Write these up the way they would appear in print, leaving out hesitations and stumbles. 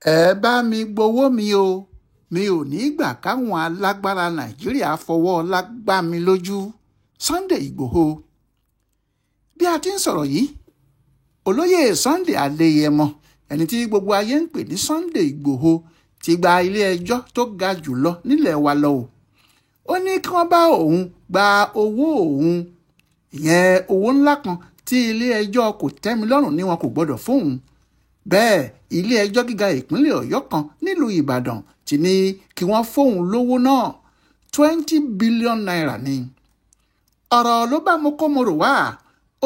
Ẹ bá mi gbowó mi o, mi ò ní í gbà káwọn alágbára Nàìjíríà fọwọ́ ọlá gbá mi lójú. Sunday Igboho. Bí a ti ń sọ̀rọ̀ yìí, olóyè Sunday Adéyẹmọ, ẹni tí gbogbo ayé ń pè ní Sunday Igboho, ti gba ilé-ẹjọ́ tó ga jù lọ nílẹ̀ wa lọ o. Ó ní kí wọ́n bá òun gba owó òun, ìyẹn owó ńlá kan tí ilé-ẹjọ́ kò tẹ́milọ́rùn ní wọn kò gbọ́dọ̀ fóun. Bẹ́ẹ̀ ilé-ẹjọ́ gíga ìpínlẹ̀ Ọ̀yọ́ kan nílùú Ìbàdàn ti ní kí wọ́n fóun lówó náà, ₦20 billion ni. Ọ̀rọ̀ ló bá mo kó mo rò wá,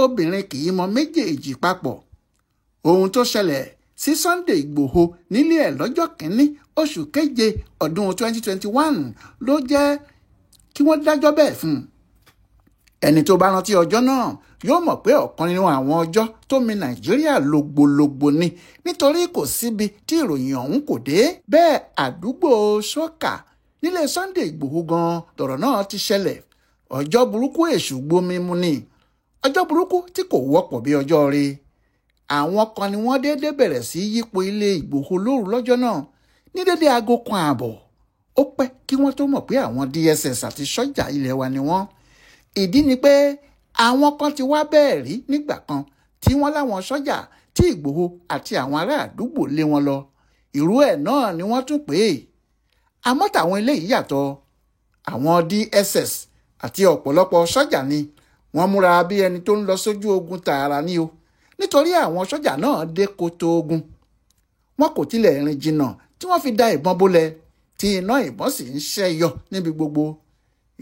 obìnrin kì í mọ méjèèjì papọ̀. Ohun tó ṣẹlẹ̀ sí Sunday Igboho nílé ẹ̀ lọ́jọ́ kìíní oṣù keje ọdún 2021 ló jẹ́ kí wọ́n dájọ́ bẹ́ẹ̀ fún un. Ẹni tó bá rántí ọjọ́ náà yóò mọ̀ pé ọ̀kan nínú àwọn ọjọ́ tó mi Nàìjíríà lògbòlògbò ni, nítorí kò síbi tí ìròyìn ọ̀hún kò dé. Bẹ́ẹ̀ àdúgbò Sọ́kà nílé Sunday Igboho gan-an lọ̀rọ̀ náà ti ṣẹlẹ̀. Ọjọ́ burúkú èṣù gbomi mu ni, ọjọ́ burúkú tí kò wọ́pọ̀ bí ọjọ́ rí. Àwọn kan ni wọ́n déédé bẹ̀rẹ̀ sí yípo ilé Ìgbòho lóru lọ́jọ́ náà ní déédé 1:30. Ó pẹ́ kí wọ́n tó mọ̀ pé àwọn DSS àti sọ́jà ilẹ̀ wa ni wọ́n. Ìdí ni pé àwọn kan ti wá bẹ́ẹ̀ rí nígbà kan tí wọ́n láwọn sọ́jà tí Ìgbòho àti àwọn ará àdúgbò lé wọn lọ. Irú ẹ̀ náà ni wọ́n tún pè é. Àmọ́ tàwọn eléyìí yàtọ̀. Àwọn DSS àti ọ̀pọ̀lọpọ̀ sọ́jà ni wọ́n múra bí ẹni tó ń lọ sójú ogun tààrà ni o, nítorí àwọn sọ́jà náà dé koto ogun. Wọn kò tilẹ̀ rìn jìnnà tí wọ́n fi da ìbọn bólẹ̀, tí iná ìbọn sì ń ṣẹ́ yọ níbi gbogbo.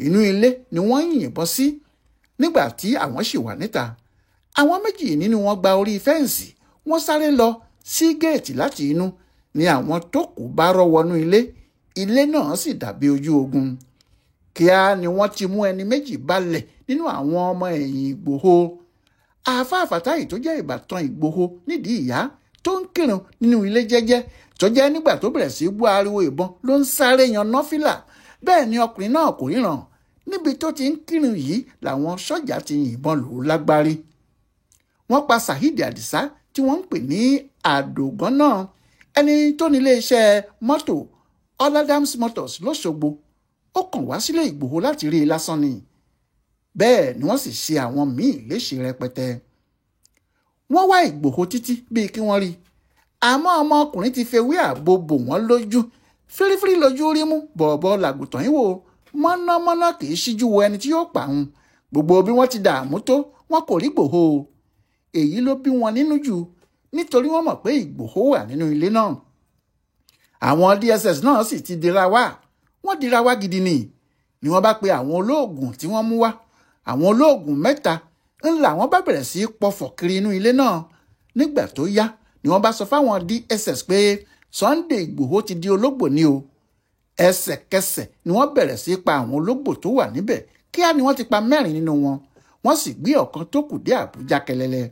Inú ilé ni wọ́n ń yìnbọn sí nígbà tí àwọn sì wà níta. Àwọn méjì nínú wọn gba orí fẹ́ǹsì, wọ́n sáré lọ sí géètì láti inú ni àwọn tó kù bá rọ́ wọnú ilé. Ilé náà sì dàbí ojú ogun. Kíá ni wọ́n ti mú ẹni méjì balẹ̀ nínú àwọn ọmọ ẹ̀yìn Ìgbòho. Àáfàá Fàtáì tó jẹ́ ìbátan Ìgbòho nídìí ìyá tó ń kírun nínú ilé jẹ́jẹ́, tó jẹ́ nígbà tó bẹ̀rẹ̀ sí gbọ́ ariwo ìbọn ló ń sáré yan nọ́fìlà. Bẹ́ẹ̀ ni ọkùnrin náà kò ríran. Níbi tó ti ń kírun yìí làwọn sọ́jà ti yìnbọn lù ú lágbárí. Wọ́n pa Saheed Adisa tí wọ́n ń pè ní Àdògán náà, ẹni tó ní iléeṣẹ́ mọ́tò Oladams Motors lọ́sọ̀gbọ̀. Ó kàn wá sílé Ìgbòho láti rí i lásán ni. Bẹ́ẹ̀ ni wọ́n sì ṣe àwọn míì léṣe rẹpẹtẹ. Wọ́n wá Ìgbòho títí bíi kí wọ́n rí i. Àmọ́ ọmọkùnrin ti fewé ààbò bò wọ́n lójú. Fírífírí lójú rí mú, bọ̀ọ̀bọ̀ làgùtàn yìí wò. Mọ́nàmọ́ná kì í ṣíjú wo ẹni tí yóò pa òun. Gbogbo bí wọ́n ti dààmú tó, wọn kò rí Ìgbòho. Èyí ló bí wọn nínú jù, nítorí wọ́n mọ̀ pé Ìgbòho wà nínú ilé náà. Àwọn DSS náà sì ti dira wá. Wọ́n dira wá gidi ni. Ni wọ́n bá pe àwọn olóògùn tí wọ́n mú wá. Àwọn olóògùn mẹ́ta ńlá wọn bá bẹ̀rẹ̀ sí í pọfọ̀ kiri inú ilé náà. Nígbà tó yá ni wọ́n bá sọ fáwọn DSS pé Sunday Igboho ti di ológbò ni o. Ẹsẹ̀kẹsẹ̀ ni wọ́n bẹ̀rẹ̀ sí í pa àwọn ológbò tó wà níbẹ̀. Kíá ni wọ́n ti pa 4 nínú wọn. Wọ́n sì gbé ọ̀kan tó kù dé Àbújá kẹlẹlẹ.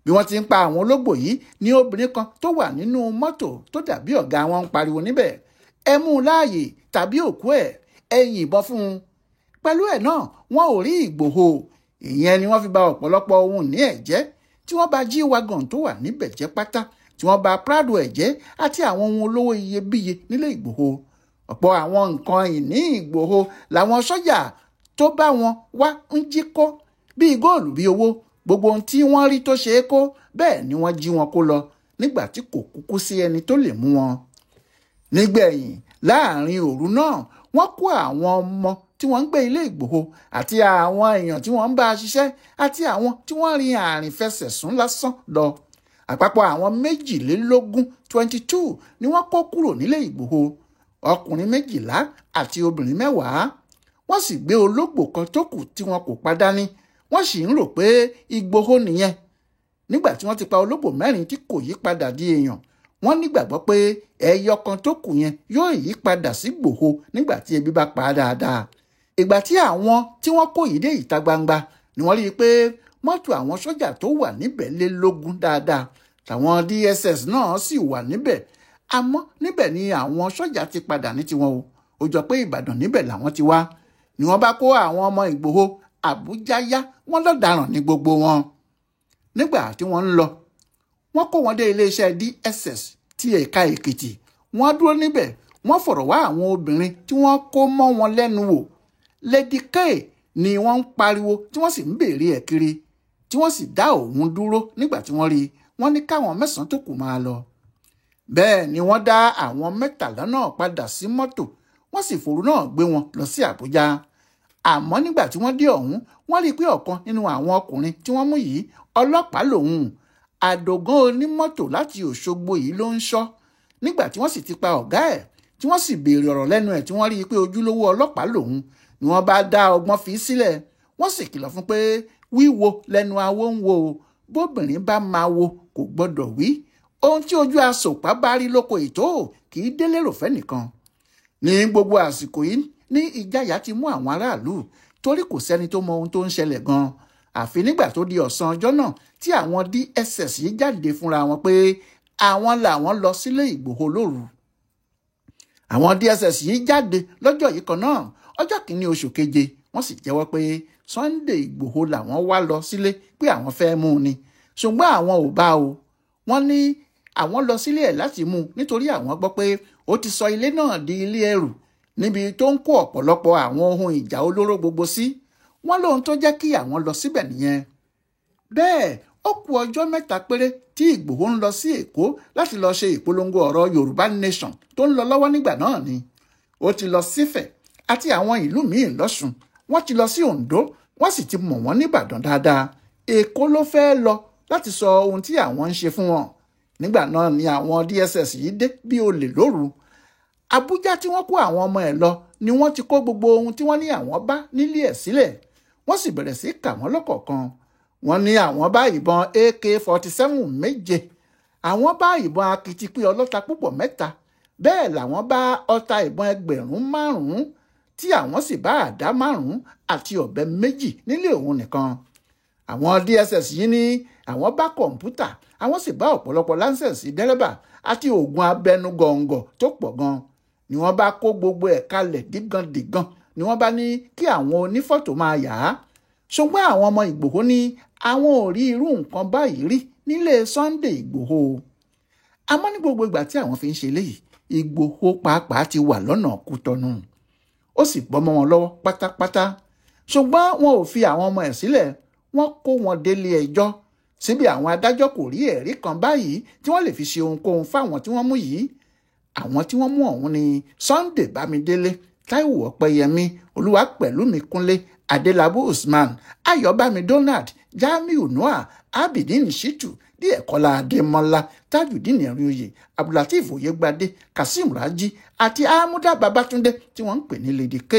Bí wọ́n ti ń pa àwọn ológbò yìí ni obìnrin kan tó wà nínú mọ́tò tó dàbí ọ̀gá wọn ń pariwo níbẹ̀. Ẹ mú un láàyè tàbí òkú ẹ̀, ẹ yìnbọn fún un. Pẹ̀lú ẹ̀ náà wọn ò rí Ìgbòho. Ìyẹn ni wọ́n fi ba ọ̀pọ̀lọpọ̀ ohun ní ẹ̀ jẹ́, tí wọ́n bà G-Wagon tó wà níbẹ̀ jẹ́ pátá, tí wọ́n bà Prado ẹ̀ jẹ́ àti àwọn ohun olówó iyebíye nílé Ìgbòho. Ọ̀pọ̀ àwọn nǹkan ìní Ìgbòho làwọn sọ́jà tó bá wọn wá ń jí kó, bíi góòlù bíi owó. Gbogbo ohun tí wọ́n rí tó ṣe é kó, bẹ́ẹ̀ ni wọ́n jí wọn kó lọ nígbà tí kò kúkú sí ẹni tó lè mú wọn. Nígbẹ̀yìn láàrin òru náà, wọ́n kó àwọn ọmọ tí wọ́n ń gbé ilé Ìgbòho àti àwọn èèyàn tí wọ́n ń bá a ṣiṣẹ́ àti àwọn tí wọ́n rin àrìnfẹsẹ̀sùn lásán lọ. Àpapọ̀ àwọn 22, 22 ni wọ́n kó kúrò nílé Ìgbòho, ọkùnrin 12 àti obìnrin 10. Wọ́n sì gbé ológbò kan tó kù tí wọn kò pa dání. Wọ́n sì ń rò pé Ìgbòho nìyẹn. Nígbà tí wọ́n ti pa ológbò 4 tí kò yí padà di èèyàn, wọ́n nígbàgbọ́ pé ẹyọ kan tó kù yẹn yóò yí padà sí Ìgbòho nígbà tí ebi bá pa á dáadáa. Ìgbà tí àwọn tí wọ́n kó yìí dé ìta gbangba ni wọ́n rí i pé mọ́tò àwọn sọ́jà tó wà níbẹ̀ lé lógún dáadáa. Tàwọn DSS náà sì wà níbẹ̀. Àmọ́ níbẹ̀ ni àwọn sọ́jà ti padà ní tiwọn o. Ó jọ pé Ìbàdàn níbẹ̀ làwọn ti wá. Ni wọ́n bá kó àwọn ọmọ Ìgbòho Àbújá yá, wọ́n lọ́daràn ní gbogbo wọn. Nígbà tí wọ́n ń lọ, wọ́n kó wọn dé iléeṣẹ́ DSS ti ẹ̀ka Èkìtì Wọ́n dúró níbẹ̀, wọ́n fọ̀rọ̀ wá àwọn obìnrin tí wọ́n kó mọ́ wọn lẹ́nu wò. Lady K ni wọ́n ń pariwo tí wọ́n sì ń béèrè ẹ̀ kiri, tí wọ́n sì dá òun dúró nígbà tí wọ́n rí i. Wọ́n ní káwọn 9 tó kù máa lọ. Bẹ́ẹ̀ ni wọ́n dá àwọn 13 náà padà sí mọ́tò, wọ́n sì fòru náà gbé wọn lọ sí Àbújá. Àmọ́ nígbà tí wọ́n dé ọ̀hún, wọ́n rí i pé ọ̀kan nínú àwọn ọkùnrin tí wọ́n mú yìí ọlọ́pàá lòun, àdògán onímọ́tò láti Òṣogbo yìí ló ń ṣọ́. Nígbà tí wọ́n sì ti pa ọ̀gá ẹ̀, tí wọ́n sì béèrè ọ̀rọ̀ lẹ́nu ẹ̀ tí wọ́n rí i pé ojúlówó ọlọ́pàá lòun, ni wọ́n bá dá ọgbọ́n fi sílẹ̀. Wọ́n sì kìlọ̀ fún pé wíwo lẹ́nu awo ń wo, bóbìnrin bá máa wo kò gbọ́dọ̀ wí. Ohun tí ojú asòpá bá rí lóko ìtó kì í délé rò fẹ́ nìkan. Ní gbogbo àsìkò yìí ní ìjáyà ti mú àwọn aráàlú, torí kò sẹ́ni tó mọ ohun tó ń ṣẹlẹ̀ gan-an. Àfi nígbà tó di ọ̀sán ọjọ́ náà tí àwọn DSS yìí jáde fúnra wọn pé àwọn làwọn lọ sílé Ìgbòho lóru. Àwọn DSS yìí jáde lọ́jọ́ yìí kan náà, ọjọ́ kìíní oṣù keje, wọ́n sì jẹ́wọ́ pé Sunday Ìgbòho làwọn wá lọ sílé pé àwọn fẹ́ mú un ni, ṣùgbọ́n àwọn ò bá o. Wọ́n ní àwọn lọ sílé ẹ̀ láti mú un nítorí àwọn gbọ́ pé ó ti sọ ilé náà di ilé ẹrù níbi tó ń kó ọ̀pọ̀lọpọ̀ àwọn ohun ìjà olóró gbogbo sí. Wọ́n lóhun tó jẹ́ kí àwọn lọ síbẹ̀ nìyẹn. Bẹ́ẹ̀ ó kù ọjọ́ 3 péré tí Ìgbòho ń lọ sí Èkó láti lọ ṣe ìpolongo ọ̀rọ̀ Yorùbá Nation tó ń lọ lọ́wọ́ nígbà náà ni. Ó ti lọ sífẹ̀ àti àwọn ìlú míì lọ́ṣun, wọ́n ti lọ sí Oǹdó, wọ́n sì ti mọ̀ wọ́n níbàdàn dáadáa. Èkó ló fẹ́ lọ láti sọ ohun tí àwọn ń ṣe fún wọn. Nígbà náà ni àwọn DSS yìí dé bí olè lóru. Àbújá tí wọ́n kó àwọn ọmọ ẹ̀ lọ ni wọ́n ti kó gbogbo ohun tí wọ́n ní àwọn bá nílé ẹ̀ sílẹ̀. Wọ́n sì bẹ̀rẹ̀ sí kà wọ́n lọ́kọ̀ọ̀kan. Wọ́n ní àwọn bá ìbọn AK-47 7, àwọn bá ìbọn akitipi ọlọ́ta púpọ̀ 3, bẹ́ẹ̀ làwọn bá ọta ìbọn 5,000 tí àwọn sì bá àdá 5 àti ọ̀bẹ 2 nílé òun nìkan. Àwọn DSS yìí ní àwọn bá kọ̀ǹpútà, àwọn sì bá ọ̀pọ̀lọpọ̀ láńsẹ̀sì dẹ́rẹ́bà àti oògùn abẹnugọ̀ngọ̀ tó pọ̀ gan. Ni wọ́n bá kó gbogbo ẹ̀ kalẹ̀ dígandígan, ni wọ́n bá ní kí àwọn onífọ́tò máa yà á. Ṣùgbọ́n àwọn ọmọ Ìgbòho ní àwọn ò rí irú nǹkan báyìí rí nílé Sunday Ìgbòho. Àmọ́ ní gbogbo ìgbà tí àwọn fi ń ṣe léyìí, Ìgbòho pàápàá ti wà lọ́nà Kútọ́nù, ó sì bọ́ mọ́ wọn lọ́wọ́ pátápátá. Ṣùgbọ́n wọn ò fi àwọn ọmọ ẹ̀ sílẹ̀, wọ́n kó wọn délé ẹjọ́. Síbi àwọn adájọ́ kò rí ẹ̀rí kan báyìí tí wọ́n lè fi ṣe ohunkóhun fáwọn tí wọ́n mú yìí. Àwọn tí wọ́n mú ọ̀hún ni Sunday Bámidélé, Táíwò Ọpẹ́yẹmí, Olúwapẹ̀lúmi Kúnlé, Adélabú Usman, Ayọ̀bámi Donald, Jamiu Noah, Abidin Shitu, Díẹ̀kọ́lá Adémọ́lá, Tajudeen Ẹ̀rìnoyè, Abdulateef Oyègbadé, Kazeem Raji àti Amuda Babatunde tí wọ́n ń pè ní Lady K.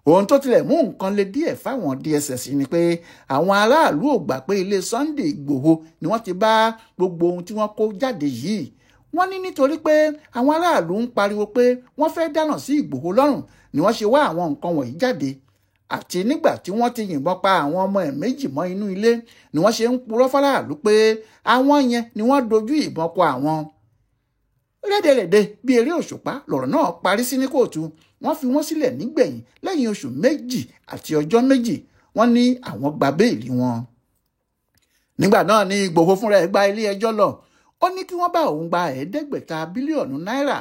Ohun tó tilẹ̀ mú nǹkan le díẹ̀ fáwọn DSS ni pé àwọn aráàlú ò gbà pé ilé Sunday Ìgbòho ni wọ́n ti bá gbogbo ohun tí wọ́n kó jáde yìí. Wọ́n ní nítorí pé àwọn aráàlú ń pariwo pé wọ́n fẹ́ dáná sí Ìgbòho lọ́rùn ni wọ́n ṣe wá àwọn nǹkan wọ̀nyí jáde. Àti nígbà tí wọ́n ti yìnbọn pa àwọn ọmọ ẹ̀ 2 mọ́ inú ilé ni wọ́n ṣe ń purọ́ fáráàlú pé àwọn yẹn ni wọ́n dojú ìbọn kọ àwọn. Rédèrèdè bí eré òṣùpá lọ̀rọ̀ náà parí sí ní kóòtù. Wọ́n fi wọ́n sílẹ̀ nígbẹ̀yìn lẹ́yìn oṣù 2 àti ọjọ́ 2. Wọ́n ní àwọn gba béèlì wọn. Nígbà náà ni Ìgbòho fúnra ẹ̀ gba ilé ẹjọ́ lọ. Ó ní kí wọ́n bá òun gba 500 bílíọ̀nù náírà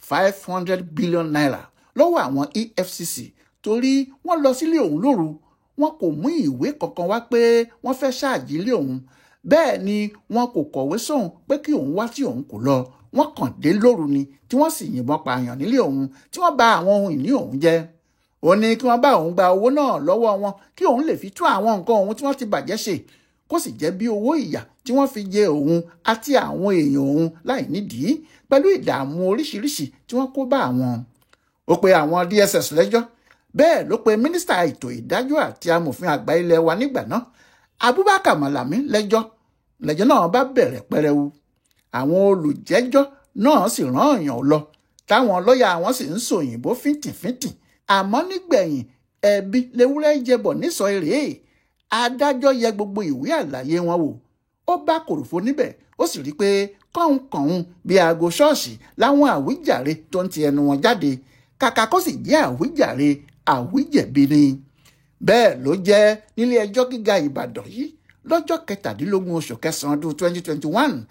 500 billion naira lọ́wọ́ àwọn EFCC torí wọ́n lọ sílé òun lóru. Wọn kò mú ìwé kankan wá pé wọ́n fẹ́ ṣáàjì ilé òun. Bẹ́ẹ̀ ni wọn kò kọ̀wé sóun pé kí òun wá tí òun kò lọ. Wọ́n kàn dé lóru ni tí wọ́n sì yìnbọn pààyàn nílé òun tí wọ́n bà àwọn ohun ìní òun jẹ́. Ó ní kí wọ́n bá òun gba owó náà lọ́wọ́ wọn kí òun lè fi tún àwọn nǹkan òun tí wọ́n ti bàjẹ́ ṣe, kó sì jẹ́ bí owó ìyà tí wọ́n fi jẹ òun àti àwọn èèyàn òun láì nídìí pẹ̀lú ìdààmú oríṣiríṣi tí wọ́n kó bá àwọn. Ó pe àwọn DSS lẹ́jọ́, bẹ́ẹ̀ ló pe mínísítà ètò ìdájọ́ àti amòfin àgbà ilẹ̀ wa nígbà náà, Abubakar Malami lẹ́jọ́. Lẹ́jọ́ náà bá bẹ̀rẹ̀ pẹrẹwu. Àwọn olùjẹ́jọ́ náà sì rán èèyàn lọ, táwọn lọ́ọ̀yà wọn sì ń sòyìnbó fìntìfìntì. Àmọ́ nígbẹ̀yìn ẹ̀bi lewúrẹ́ jẹbọ̀ nísọ eré. Adájọ́ yẹ gbogbo ìwé àlàyé wọn wò. Ó bá kòròfo níbẹ̀, ó sì rí i pé kọ̀hún-kọ̀hún bíi aago ṣọ́ọ̀ṣì láwọn àwíjàre tó ń ti ẹnu wọn jáde. Kàkà kó sì jẹ́ àwíjàre, àwíjẹ̀bi ni. Bẹ́ẹ̀ ló jẹ́ nílé ẹjọ́ gíga Ìbàdàn yìí lọ́jọ́ 17 oṣù kẹsàn-án ọdún 2021.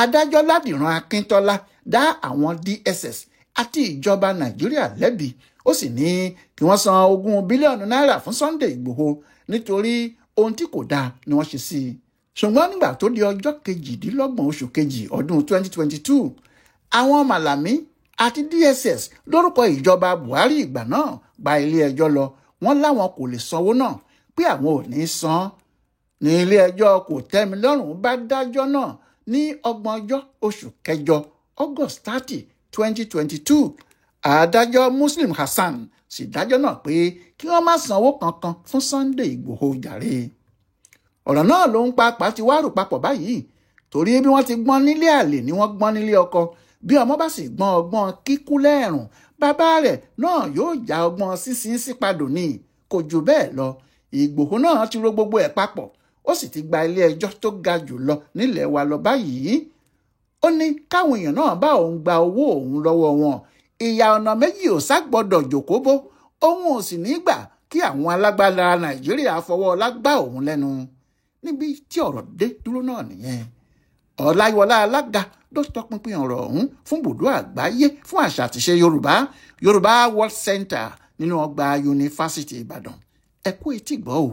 Adájọ́ Ládìran Akíntọ́lá dá àwọn DSS àti ìjọba Nàìjíríà lẹ́bi, ó sì ní kí wọ́n san 20 bílíọ̀nù náírà fún Sunday Ìgbòho nítorí ohun tí kò dáa ni wọ́n ṣe sí i. Ṣùgbọ́n nígbà tó di ọjọ́ 28 oṣù kejì ọdún 2022, àwọn Màlàmí àti DSS lórúkọ ìjọba Buhari ìgbà náà gba ilé ẹjọ́ lọ. Wọ́n láwọn kò lè sanwó náà, pé àwọn ò ní san. Ní ilé ẹjọ́ kò tẹ́milọ́rùn bá dájọ́ náà ní 30 oṣù kẹjọ, August 30, 2022. Adájọ́ Muslim Hassan sì dájọ́ náà pé kí wọ́n má sanwó kankan fún Sunday Ìgbòho jàre. Ọ̀rọ̀ náà ló ń papà ti wá rò papọ̀ báyìí, torí bí wọ́n ti gbọ́n nílé àlè ni wọ́n gbọ́n nílé ọkọ. Bí ọmọ bá sì gbọ́n ọgbọ́n kíkú lẹ́ẹ̀rùn, bàbá rẹ̀ náà yóò já ọgbọ́n sísìn sípadò ní. Kò jù bẹ́ẹ̀ lọ. Ìgbòho náà ti ro gbogbo ẹ̀ papọ̀, ó sì ti gba ilé ẹjọ́ tó ga jù lọ nílẹ̀ wa lọ báyìí. Ó ní káwọn èèyàn náà bá òun gba owó òun lọ́wọ́ wọn. Ìyà ọ̀nà méjì ò sá gbọ́dọ̀ jòkó bó, òun ò sì ní gbà kí àwọn alágbára Nàìjíríà fọwọ́ ọlá gbá òun lẹ́nu. Níbi tí ọ̀rọ̀ dé dúró náà nìyẹn. Ọláyíwọlá Alága ló tọpinpin ọ̀rọ̀ ọ̀hún fún bùdó àgbáyé fún àṣà àtìṣe Yorùbá, Yorùbá World Center, nínú ọgbà Yunifásitì Ìbàdàn. Ẹ kú etí gbọ́ o.